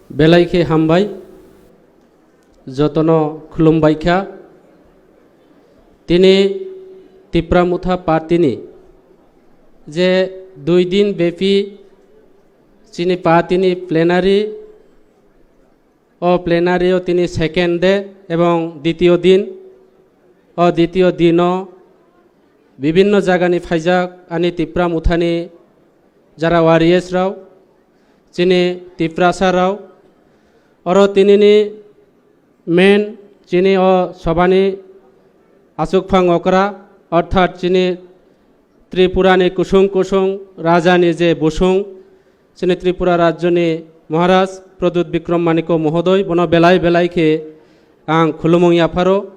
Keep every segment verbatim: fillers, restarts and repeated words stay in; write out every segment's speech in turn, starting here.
Belai khe hambai, jotono khulumbai kha. Tini Tipra Motha Party ni je dui din bepi chini party ni plenary, o plenary o tini second day ebong ditiyo din, o ditiyo dino bibinno jagani phaijak ani Tipra Mothani jara warriors rao, chini Tiprasa rao, oro tinini main chini o sobani asukphang okra, orthat chini Tripura ni kusung kusung raja ni je busung, chini Tripura rajyo ni Maharaj Pradyut Bikram Manikya Mohodoi, bono belai belai khe ang khulumung yapharo.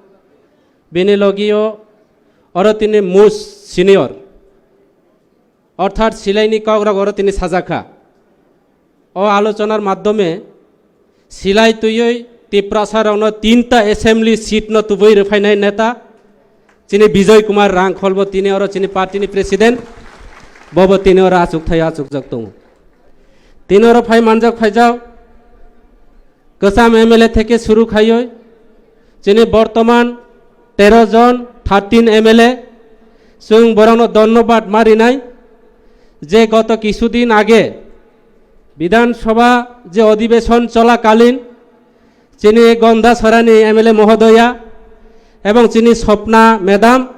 Bini logio oro tini most senior, orthat silaini kok rok oro tini sajakha. O alochonar madhyome silai twiwi Tiprasa rokno tinta assembly seat no tubui rwphainai neta chini Bijoy Kumar Rangkhol bo tini oro chini party ni president, bobo tini oro achukthai achukjak tongo. Tini oro phai manjak phaijak kwcham M L A theke suru khaiwi chini bortoman tero jon, thirteen M L A, chwng borokno dhonnobad ma rinai je goto kisudin age Bidhan Sabha je odhibeshon cholakalin chini Gondasarani M L A Mohodoya ebong chini Swapna Madam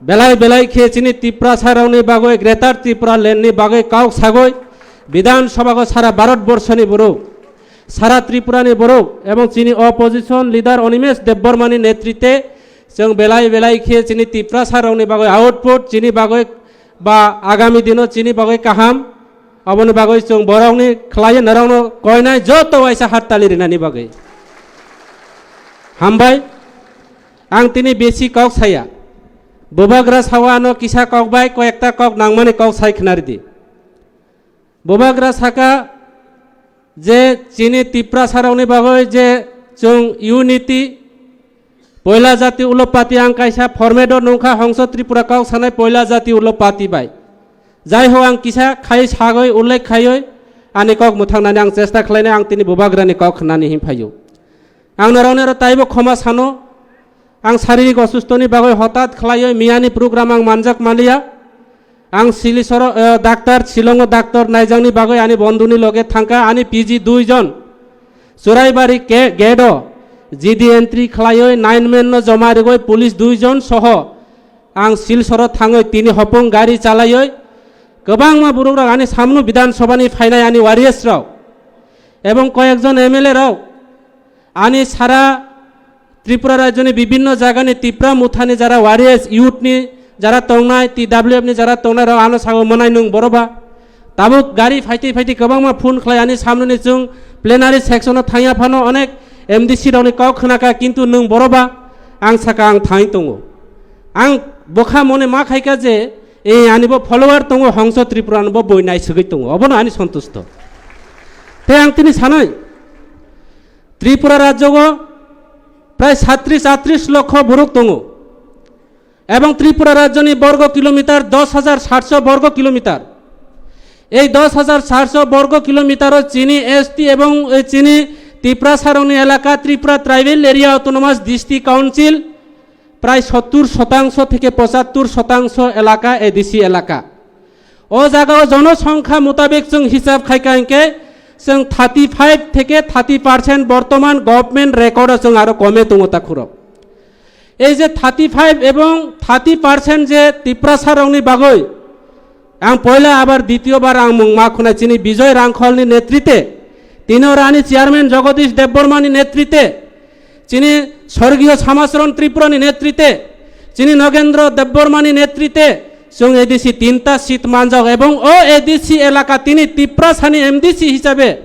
belai belai khe chini Tiprasa rokni bagwi, Greater Tripura Land ni bagwi kok sagwi Bidhan Sabha go sara Bharat Borso ni borok, sara Tripura ni borok ebong chini opposition leader Animesh Debbarma ni netrite chwng belai belai khe chini Tiprasa rokni bagwi output, chini bagwi ba agami dino chini bagwi kaham, aboni bagwi chwng borokni khlaiwi norokno koinai joto waisa hattali rinani bagwi. Hambai, ang tini besi kok saya. Bubagra sawa ano kisa kok bai koyekta kok nangmani kok sai khna ridi. Bubagra saka je chini Tiprasa rokni bagwi je chwng unity, poila jati ulo party ang kaisa format o nungkha Hongso Tripura kok sanai poila jati ulo party bai. Jai ho ang kisa khai sagwi ullekh khaiwi ani kok mwthangnani ang chesta khlainai, ang tini Bubagrani kok khnani hin phaio. Ang norokni oro taibo khoma sano, ang saririk osustoni bagwi hotat khlaiwi miyani program ang manjak manliya. Ang Silisoro, eh, daktar, Shillongo daktar naijakni bagwi ani bondhuni loge thangkha, ani P G dui jon. Churaibari ke-, gate o G D entry khlaiwi nine man no joma rigwi police dui jon soho ang Silsoro thangwi tini hopung gari chalaiwi kwbangma borok rok ani samno Bidhan Sabha ni phainai ani warriors rok ebong koyekjon M L A rok ani sara Tripura rajyoni bibinno jagani Tipra Mothani jara warriors, youth ni jara tongnai, T W F ni jara tongnai rok ano sago, "Mwnai nwng boro ba?" Tabuk gari phaitwi phaitwi kwbangma phone khlai ani samnoni chwng plenary section o thangya phano onek M D C rokni kok khnakha, kintu nwng boro ba? Ang saka, "Ang thangwi tongo." Ang bokha mone ma khaikha je, e, ani bo follower tongo, Hongso Tripura no bo boi naisugwi tongo, obono ani sontusto. Tei ang tini sanai, Tripura rajyogo prai satris atris lokho borok tongo. Ebong Tripura rajyoni borgo kilometer dos hajar satso borgo kilometer. Ei dos hajar satso borgo kilometer o chini S T ebong, eh, chini Tiprasa rokni elaka, Tripura Tribal Area Autonomous District Council, prai sottur shotangso theke pochattur shotangso elaka A D C elaka. O jaga o jonosongkha mutabek chwng hisab khaikha hinkhe chwng thirty five theke thirty percent bortoman government record o chwng aro kome tongo takhurok. Ei je thirty five ebong thirty percent je Tiprasa rokni bagwi ang poila abar ditiyo bar ang mung ma khunai chini Bijoy Rangkholni netrite, tini oro ani chairman Jagadish Debbarmani netrite, chini Sorgiyo Samacharan Tripurani netrite, chini Nogendra Debbarmani netrite, chwng A D C tinta seat manjak ebong o A D C elaka tini Tiprasani M D C hisabe,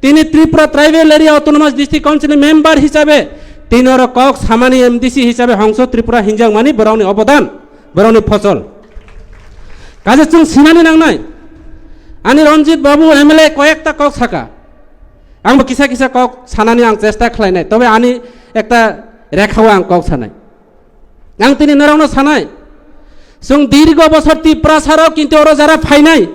tini Tripura Tribal Area Autonomous District Council ni member hisabe, tini oro kok samani M D C hisabe Hongso Tripura hinjakmani borokni obodan, borokni phosol. Kaje chwng sinani nangnai, ani Ranjit Babu M L A koyekta kok saka. Ang bo kisa kisa kok sanani ang chesta khlainai, tobe ani ekta rekhao ang kok sanai. Ang tini norokno sanai, chwng dirgo bosor Tiprasa rok kintu oro jara phainai,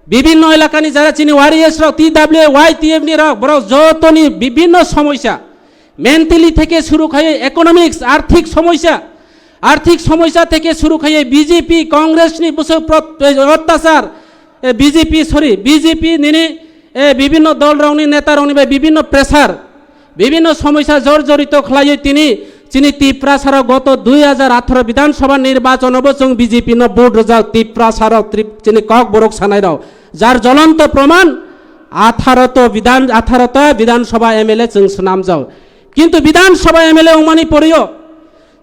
Bibhinno elakani jara chini warriors rok, T W A, Y T F ni rok, borok jotoni bibhinno somosya, mentally theke suru khai economics, arthik somosya, arthik somosya theke suru khai B J P, Congress ni bwswk prot-, eh, otyachar, eh, B J P, sorry, B J P nini, eh, bibhinno dol rokni neta rokni bai bibhinno pressure, bibhinno somosya jorjorito khlaiwi tini chini Tiprasarok goto dui hajar atharo Bidhan Sabha nirbachon bo chwng B J P no vote rwjak Tiprasarok Trip-, chini Kokborok sanairok jar jolonto proman atharo to Bidhan, atharo ta Bidhan Sabha M L A chwng swnamjak. Kintu Bidhan Sabha M L A wngmani porio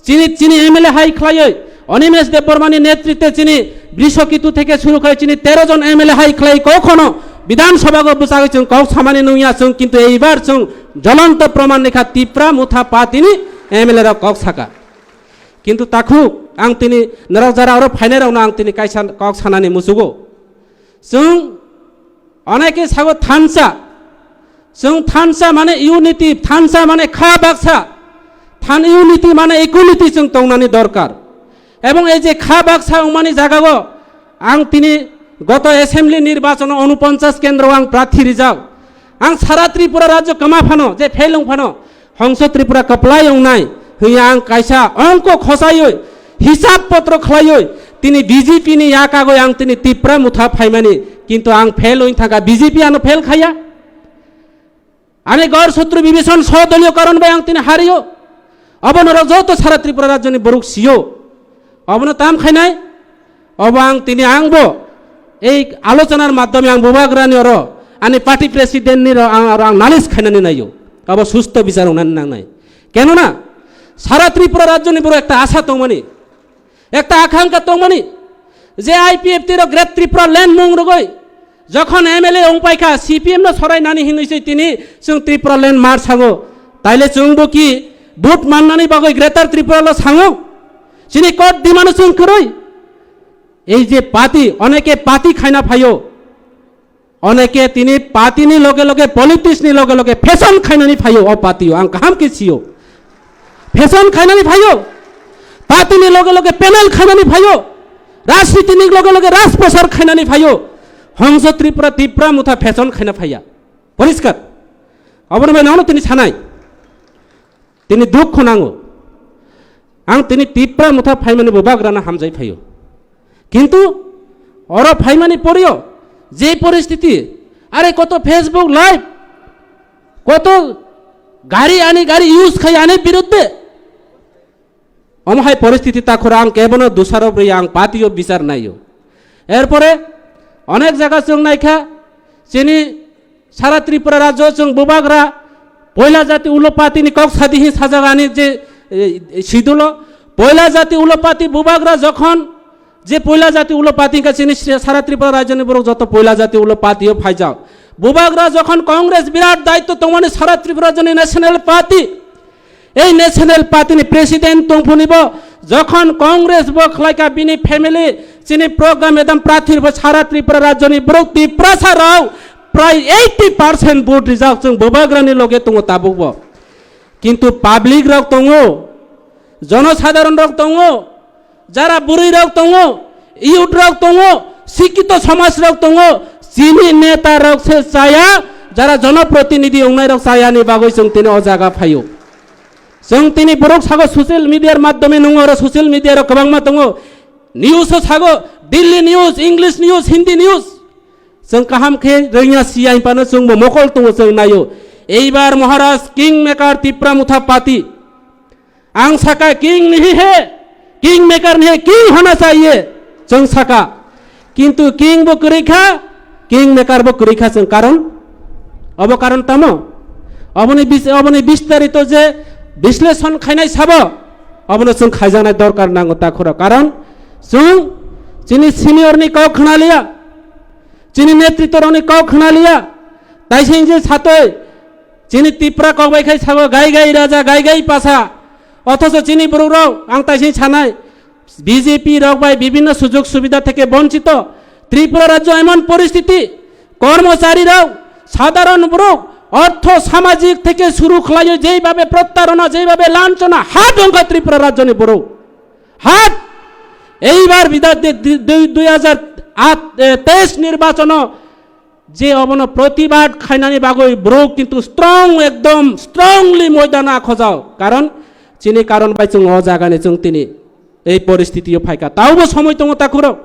chini, chini M L A hai khlaiwi Animesh Debbarmani netritwe chini Brishaketu theke suru khai chini tero jon M L A hai khlai kokhono Bidhan Sabha go bwchagwi chwng kok samani nungya chwng, kintu eibar chwng jolonto proman ni kha Tipra Motha Party ni M L A rok kok saka. Kintu takhuk ang tini norok jara oro phainai rokno ang tini kaisa kok sanani muchugo. Chwng oneke sago thansa. Chwng thansa mane unity, thansa mane kha baksa. Than unity mane equality chwng tongnani dorkar. Ebong ei je kha baksa wngmani jagao ang tini goto assembly nirbachono unuponchas kendro ang prathi rijak. Ang sara Tripura rajyo kwma phano, je fail wng phano, Hongso Tripura kwplai wngnai hwnwi ang kaisa ongko khosaiwi, hisab potro khlaiwi, tini B J P ni yakagwi ang tini Tipra Motha phaimani, kintu ang fail wng thangkha, B J P ano fail khaya. Ani gor sotru Bibhishan sodoliyo karon bai ang tini hario. Obo norok joto sara Tripura rajyoni borok sio. Obono tam khainai? Obo ang tini angbo ei alochonar maddhome ang bubagrani oro ani party president ni ro ang, oro ang nalis khainani naio. Obo susto bichar wngnani nangnai. Kenona sara Tripura rajyoni borok ekta asha tongmani, ekta akhankha tongmani je I P F T rok Great Tripura Land mung rogoi jokhon M L A wngpaikha C P M no sorainani hinwi se tini chwng Tripura Land mar sango. Taile chwngbo ki vote mannani bagwi Greater Tripura lo sango? Chini kot dimano chwng kwrwi. Ei je party, oneke party khaina phaio, oneke tini party ni loge loge politics ni loge loge fashion khainani phaio o party o, ang kaham khe sio. Fashion khainani phaio, party ni loge loge panel khainani phaio, rajniti ni loge loge rajprasar khainani phaio, Hongso Tripura, Tipra Motha fashion khaina phaiya. Poriskar. Obono bai nono tini sanai. Tini dukho nango. Ang tini Tipra Motha phaimani bubagrano hamjai phaio. Kintu oro phaimani porio je poristiti, are koto Facebook live, koto gari ani gari use khai ani biruddhe. Omo hai poristiti takhoro ang kebono dusarop rwi ang patio bichar naio. Erpore onek jaga chwng naikha chini Sara Tripura rajyo chwng bubagra poila jati ulo party ni kok sadi hi sajak ani je, eh, sidulo poila jati ulo party bubagra jokhon je poila jati ulo party ka chini sara Tripura rajyo ni borok joto poila jati ulo party o phaijak. Bubagra jokhon Congress birat daitto tongmani sara Tripura rajyo ni national party. Ei national party ni president tongphuni bo jokhon Congress bo khlaika bini family chini program edam prathi bo sara Tripura rajyo ni borok Tiprasa rok prai eighty percent vote rijak chwng bubagrani loge tongo tabuk bo. Kintu public rok tongo, jonosadharon rok tongo, jara bwrwi rok tongo, youth rok tongo, sikito somaj rok tongo, chini neta rok se chaya, jara jonoprotinidhi wngnai rok chaya ni bagwi chwng tini o jaga phaio. Chwng tini borok sago social media r maddhome nung oro social media rok kwbangma tongo, news o sago Delhi news, English news, Hindi news. Chwng kaham khe rwngya siya hinphano chwngbo mokol tongo chwng naio. Eibar Maharaj King Maker Tipra Motha Party. Ang saka king ni hi he, king maker ni he, king hona chahiye, chwng saka. Kintu king bo kwrwi kha, king maker bo kwrwi kha chwng karon. Obo karon tamo? Oboni bis-, oboni bistarito je bisleshon khainai sabo, obono chwng khaijaknai dorkar nango takhoro. Karon chwng chini senior ni kok khna liya, chini netrito rokni kok khna liya, taising je satoi, Chini Tipra kok bai khai sago, "Gai gai raja, gai gai pasa." Othocho chini borok rok, ang taising sanai, B J P rok bai bibhinno sujog subidha theke bonchito. Tripura rajyo emon poristiti, kormochari rok, sadharon borok, ortho samajik theke suru khlaiyo jeibabe prottarona, jeibabe lanchona, ha dongkha Tripura rajyoni borok. Hat! Eibar bida de, de, de, dui hajar At, eh, teis nirbachono je obono protibad khainani bagwi borok kintu strong, ekdom strongly moidano akhojao. Karon chini karon bai chwng o jagani chwng tini ei poristitio phaikha. Taubo somoi tongo takhurok.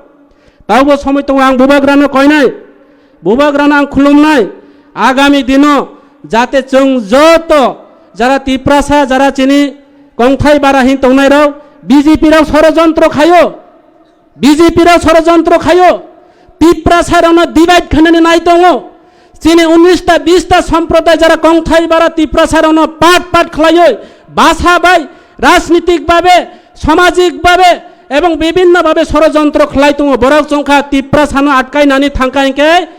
Taubo somoi tongo, ang bubagrano koinai. Bubagrano ang khulumnai. Agami dino jate chwng joto jara Tiprasa, jara chini kongthai bara hin tongnai rok, B J P rok sorojontro khaio. B J P rok sorojontro khaio. Tiprasa rokno divide khainani nai tongo. Chini unista bista somproday jara kongthai bara Tiprasa rokno part part khlaioi, basa bai, rajnitik babe, samajik babe, ebong bibhinno babe sorojontro khlai tongo. Borok chongkha Tiprasano atkainani thangkha hinkhe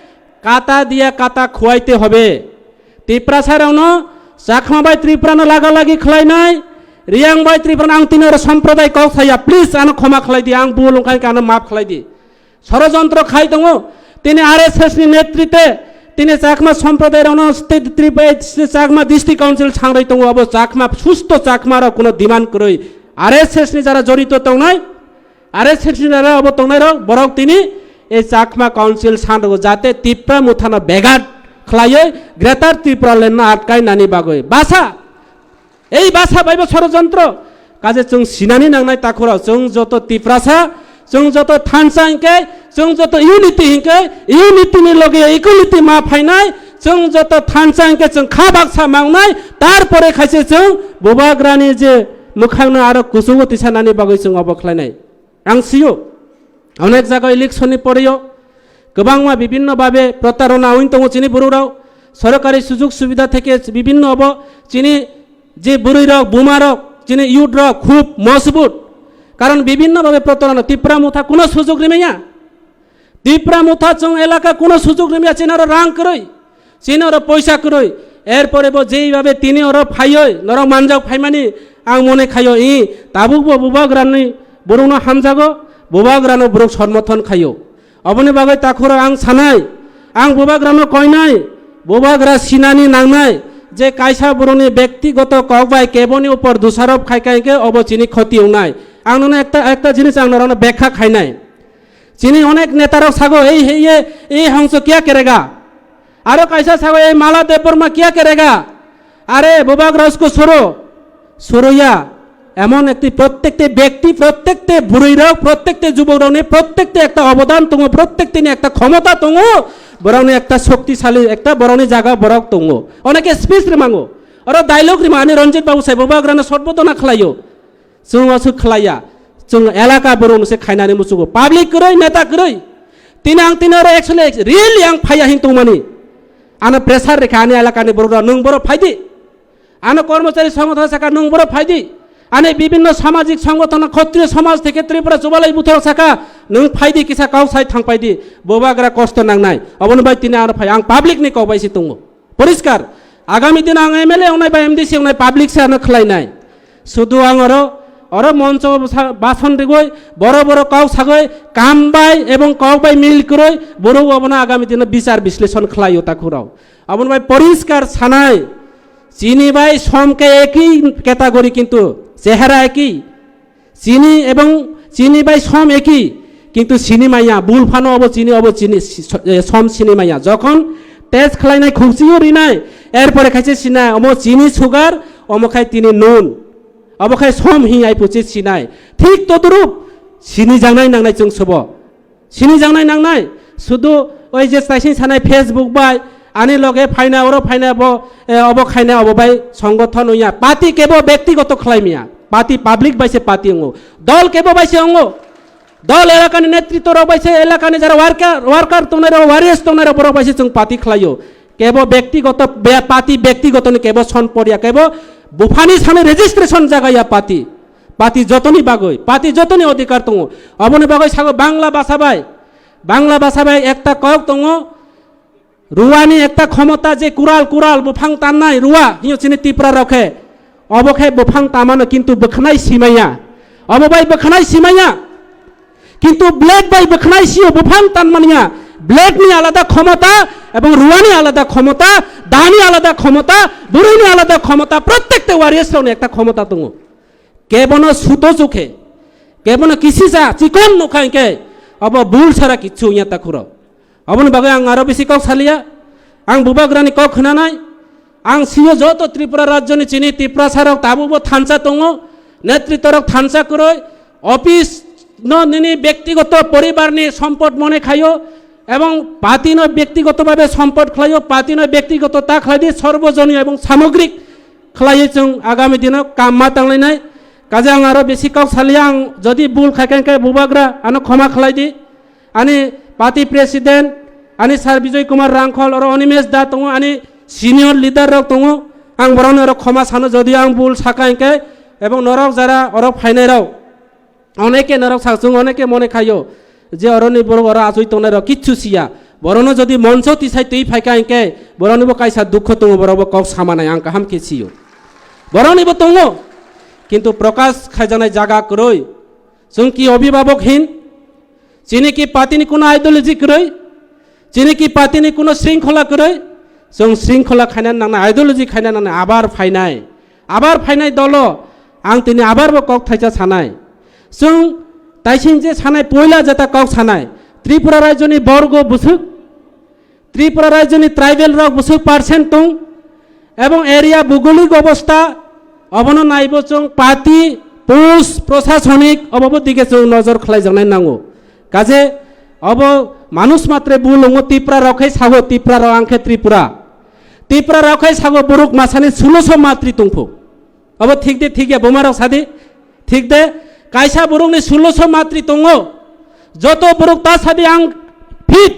kata diya kata khuwaite hobe. Tiprasa rokno Chakma bai Tripura no laga lagi khlainai, Riyang bai Tripura no ang tini oro somproday kok saya, please ano khoma khlai di, ang bul wngkha hinkhe ano maaf khlai di. Sorojontro khai tongo. Tini R S S ni netritwe tini Chakma somproday rokno state Tripura, Chakma District Council sangroi tongo. Abo Chakma, susto Chakma rok kuno demand kwrwi. R S S ni jara jorito tongnai, R S S ni jara abo tongnai rok, borok tini ei Chakma Council sanrogo jate Tipra Mothano begat khlaioi Greater Tipraland no atkai nani bagwi. Basa Ei basa baibo sorojontro. Kaje chwng sinani nangnai takhurok, chwng joto Tiprasa, chwng joto thansa hinkhe, chwng joto unity hinkhe, unity ni loge equality ma phainai, chwng joto thansa hinkhe chwng kha baksa mangnai, tarpore khaise chwng bubagrani je mwkhangno aro kuchugo tisanani bagwi chwng obo khlainai. Ang sio, onek jaga election ni poreyo kwbangma bibinno babe protarona wng tongo chini borok rok, sorkari sujog subida theke bibinno obo chini je bwrwi rok, buma rok, chini youth rok khub mojbut, karon bibinno babe protarona. Tipra Motha kuno sujog rimaya, Tipra Motha chwng elaka kuno sujog rimaya, chini aro rang kwrwi. Chini oro poisa kwrwi. Erpore bo jeibabe tini oro phaioi norok manjak phaimani ang mone khaio, i tabukbo bubagrani borokno hamjago, bubagrano borok somorthon khaio. Oboni bagwi takhoro ang sanai, ang bubagrano koinai, bubagra sinani nangnai je kaisa borokni bektigoto kok bai keboni upor dusarop khaika hinkhe obo chini khoti wngnai. Ang nono ekta, ekta jinis ang norokno bekha khainai. Chini onek netarok sago, "Ei, ei, ei, ei hongso kya kerega?" Aro kaisa sago, "Ei Mala Debbarma kya kerega?" Are, bubagra usko soro, soroya. Emon ekti prottekte bekti, prottekte bwrwi rok, prottekte jubok rokni prottekte ekta obodan tongo, prottekte ni ekta khomota tongo, borokni ekta shoktisali, ekta borokni jaga borok tongo. Oneke speech rimango, oro dialogue rima, ani Ranjit Babu sai bubagrano sotbodona khlaio. Chwng aswk khlaiya, chwng elaka borok se khainani muchugo, public kwrwi, neta kwrwi. Tini ang tini oro actually really ang phaiya hin tongmani. Ano pressure rekha ani elakani borok, nwng borok phaidi. Ano kormochari songothono saka, nwng borok phaidi. Ani bibinno samajik songothono, khotriyo samaj theke Tripura Chubalai Buthorok saka, nwng phaidi, kisa kok sai thangpaidi. Bubagra kosto nangnai. Oboni bai tini ano phai, ang public ni kok bai se tongo. Poriskar, agami dino ang M L A wngnai ba M D C wngnai, public se ano khlainai. Sudu ang oro, oro moncho basa-, bason rigoi, boro boro kok sagoi, kam bai ebong kok bai mil kwrwi, borok obono agami dino bichar bisleshon khlaio takhurok. Aboni bai poriskar sanai, chini bai som ke eki category kintu chehara eki. Chini ebong chini bai som eki, kintu sini maya, bul phano obo chini, obo chini, si-, so-, eh, som sini maya. Jokhon test khlainai, khukchio rinai, erpore khaise sinai, omo chini sugar, omo khai tini nun. Obo khai som hi ai puchi sinai. Thik todrup sini jangnai nangnai chwng sobo. Sini jangnai nangnai, sudu oi je taising sanai Facebook bai, ani loge phaina, oro phaina, bo, eh, obo khaina, obo bai songothon wngya. Party kebo bektigoto khlai miya. Party public bai se party wngo. Dol kebo bai se wngo. Dol elakani netritwo rok bai se, elakani jara worker, worker tongnai rok, warriors tongnai rok, borok bai se chwng party khlaio. Kebo bektigoto, be-, party bektigotoni kebo son porya, kebo buphani sani registration jagaya party. Party jotoni bagwi, party jotoni odhikar tongo. Oboni bagwi sago Bangla basa bai, Bangla basa bai ekta kok tongo, ruani ekta khomota je kural, kural buphang tannai rua, hiyo chini Tipra rok khe. Obo khe buphang tamano kintu bwkhnai simaya. Obo bai bwkhnai simaya. Kintu blade bai bwkhnai sio buphang tanmaniya. Blade ni alada khomota, ebong ruani alada khomota, dani alada khomota, bwrwini alada khomota, prottekta warriors rokni ekta khomota tongo. Kebono suto chukhe, kebono kisisa chikon nukha hinkhe, Obo bul sara kichu wngya takhuro. Oboni bagwi ang aro bisi kok saliya. Ang bubagrani kok khwnanai. Ang sio joto Tripura rajyoni chini Tiprasa rok tabubo thansa tongo. Netritwa rok thansa kwrwi. Office no nini bektigoto poribarni sompot mone khayo. Ebong party no bektigoto babe sompot khlayo. Party no bektigoto ta khlai di sorbojonio ebong samogrik khlaiwi chwng agami dino kam ma tanglainai. Kaje ang aro bisi kok saliya, ang jodi bul khaikha hwnkhe bubagra ano khoma khlai di. Ani party president, ani Sir Bijoy Kumar Rangkhol, oro Animesh da tongo, ani senior leader rok tongo. Ang borokno oro khoma sano, jodi ang bul saka hwnkhe, ebong norok jara oro phainai rok. Oneke norok sakchung, oneke mone khayo je oroni borok oro achoi tongnai rok kichu siya. Borokno jodi moncho tisai twi phaikha hwnkhe boroknibo kaisa dukho tongo, borokbo kok samanai ang kaham khe sio. Boroknibo tongo, kintu prokash khaijaknai jaga kwrwi. Chwng ki obhibhabok hin? Chini ki party ni kuno ideology kwrwi? Chini ki party ni kuno shringkhola kwrwi? Chwng shringkhola khaina nangnai, ideology khaina nangnai, abar phainai. Abar phainai dolo ang tini abar bo kok thaisa sanai. Chwng taising je sanai, poila jeta kok sanai. Tripura rajyoni borgo bwswk, Tripura rajyoni tribal rok bwswk percent tong, ebong area bugolik obostha, obono naibo chwng party, post, prosasonik obobo dige chwng nojor khlaijaknai nango. Kaje obo manush matre bul wngo, Tipra rok khai sago, Tipra rok ang khe Tripura. Tipra rok khai sago borok masani suloso matri tongphu. Obo thik de, thik ya, buma rok sadi. Thik de, kaisa borokni suloso matri tongo. Joto borok ta sadi ang fit,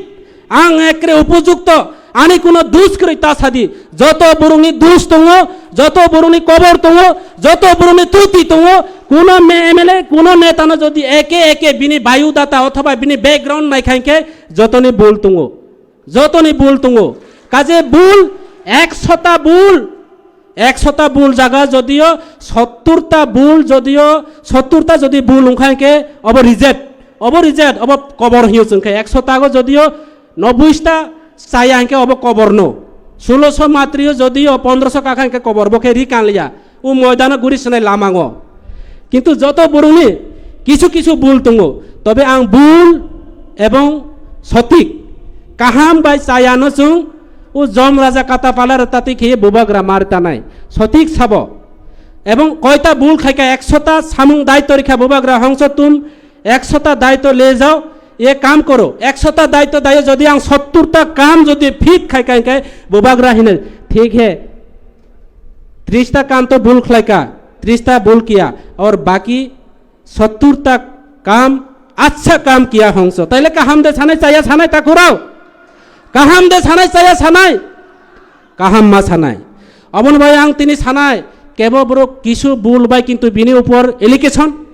ang ekre upojukto, ani kuno dus kwrwi ta sadi. Joto borokni dus tongo, joto borokni kobor tongo, joto borokni tuti tongo. Kuno me-, M L A, kuno neta no jodi eke eke bini biodata othoba bini background naikha hwnkhe jotoni bul tongo. Jotoni bul tongo. Kaje bul, ekshota bul, ekshota bul jaga jodio sotturta bul jodio, sotturta jodi bul wngkha hwnkhe obo reject. Obo reject, obo kobor hwnyo chwngkhe. Ekshota go jodio nobbuista chaya hwnkhe obo koborno. Suloso matrio jodio pondroso kakha hwnkhe kobor, bo khe ri kanliya. O moidano guri swnai lamango. Kintu joto borokni kisu kisu bul tongo. Tobe ang bul ebong sotik, kaham bai chayano chwng o jom raja kata pala rwtatwi kheye bubagra mar tanai. Sotik sabo. Ebong koita bul khaikha ekshota samung daityo rikha bubagra hongso tum ekshota daityo le jao, ye kam koro. Ekshota daityo dayo jodi ang sotturta kam jodi fit khaikha hwnkhe bubagra hine thik he. Trista kam to bul khlaika, trista bul kiya, aur baki sotturta kam, accha kam kiya hongso. Taile kaham de sanai chaya sanai takhurao? Kaham de sanai chaya sanai? Kaham ma sanai. Oboni bai ang tini sanai, kebo borok kisu bul bai kintu bini upor allegation.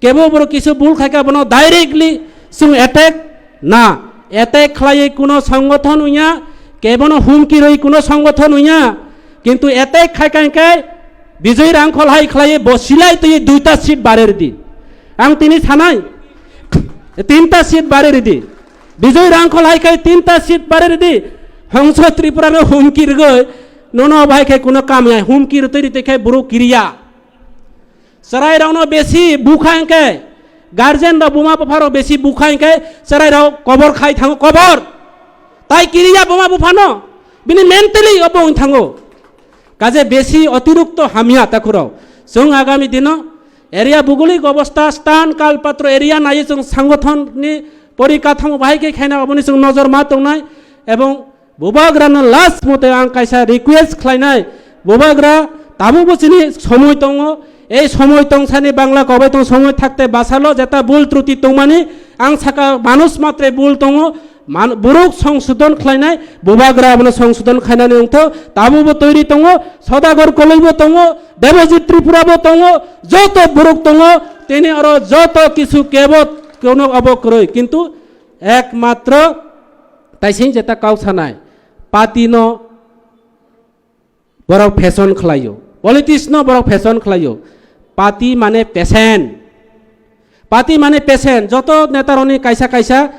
Kebo borok kisu bul khaikha bono directly chwng attack na, attack khlaiwi kuno songgothon wngya, kebono humki rwi kuno songgothon wngya, kintu attack khaikha hwnkhe Bijoy Rangkhol hai khlaiwi bo silai twi duita seat bare rwdi. Ang tini sanai, tinta seat bare rwdi. Bijoy Rangkhol hai khai tinta seat bare rwdi. Hongso Tripura no humki rwgwi nono bai khai kuno kam ya, humki rwtwi rwtwi khai borok kiriya. Chwrairokno besi bukha hwnkhe, guardian rok buma bupharok besi bukha hwnkhe chwrairok kobor khai thango, kobor. Tai kiriya buma buphano, bini mentally obo wng thango. Kaje besi otirukto hamya takhurok. Chwng agami dino area bugolik obostha, stan kalpatro area naiwi chwng sangothon ni porikathamo bahai khe khaina oboni chwng nojor ma tongnai ebong Bubagrano last mote ang kaisa request khlainai, Bubagra, tabukbo chini somoi tongo, ei somoi tongsani Bangla kobai tong somoi thakte basalo jeta bul truti tongmani, ang saka manush matre bul tongo, man-, borok songsodon khlainai, Bubagra abono songsodon khlainani wngtho, tabukbo toiri tongo, Sodagar Koloibo tongo, Debojit Tripurabo tongo, joto borok tongo, tini oro joto kisu kebo kono abo kwrwi, kintu ekmatro Taising jeta kok sanai, party no borok fashion khlaio, politics no borok fashion khlaio, party mane patient, party mane patient, joto neta rokni kaisa kaisa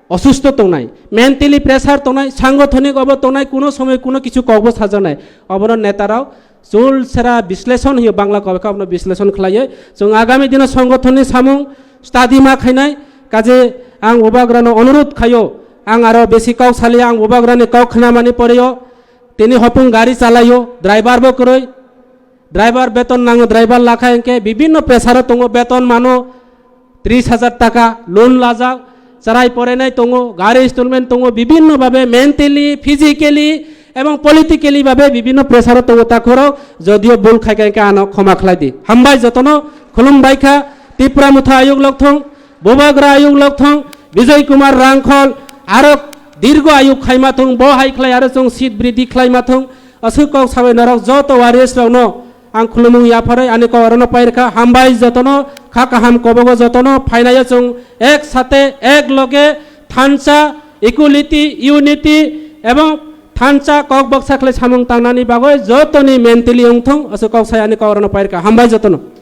osusto tongnai, mentally pressure tongnai, sangothonik obo tongnai, kuno somoi kuno kichu kokbo sajaknai, obono neta rok Chul sera bisleshon hiyo Bangla kobekha abono bisleshon khlaiwi chwng agami dino songothonni samung study ma khainai, Kaje ang bubagrano onurudh khayo, ang aro besi kok saliya, ang bubagrani kok khnamani poreyo, tini hopung gari chalayo, driver bo kwrwi, driver beton nango, driver lakha hwnkhe bibinno pressure o tongo, beton mano tris hajar taka, loan lajak, chwrai porainai tongo, gari installment tongo, bibinno babe mentally, physically, ebong politically babe bibinno pressure o tongo takhorok, jodio bul khaikha hwnkhe ano khoma khlai di. Hambai jotono, khulumbai kha, Tipra Motha ayuk lokthong, Bubagra ayuk lokthong, Bijoy Kumar Rangkhol, aro dirgo ayuk khaima thung, bo hai khlai aro chwng seat bridhi khlaima thung, aswk kok sabai norok joto warriors rokno ang khulumung yapharwi ani kok orono pairkha, hambai jotono, kha kaham kobogo jotono, phainayo chwng ek sate, ek loge, thansa, equality, unity, ebong thansa kok baksa khlai samung tangnani bagwi jotoni mentally wngthung, aswk kok sai ani kok orono pairkha, hambai jotono.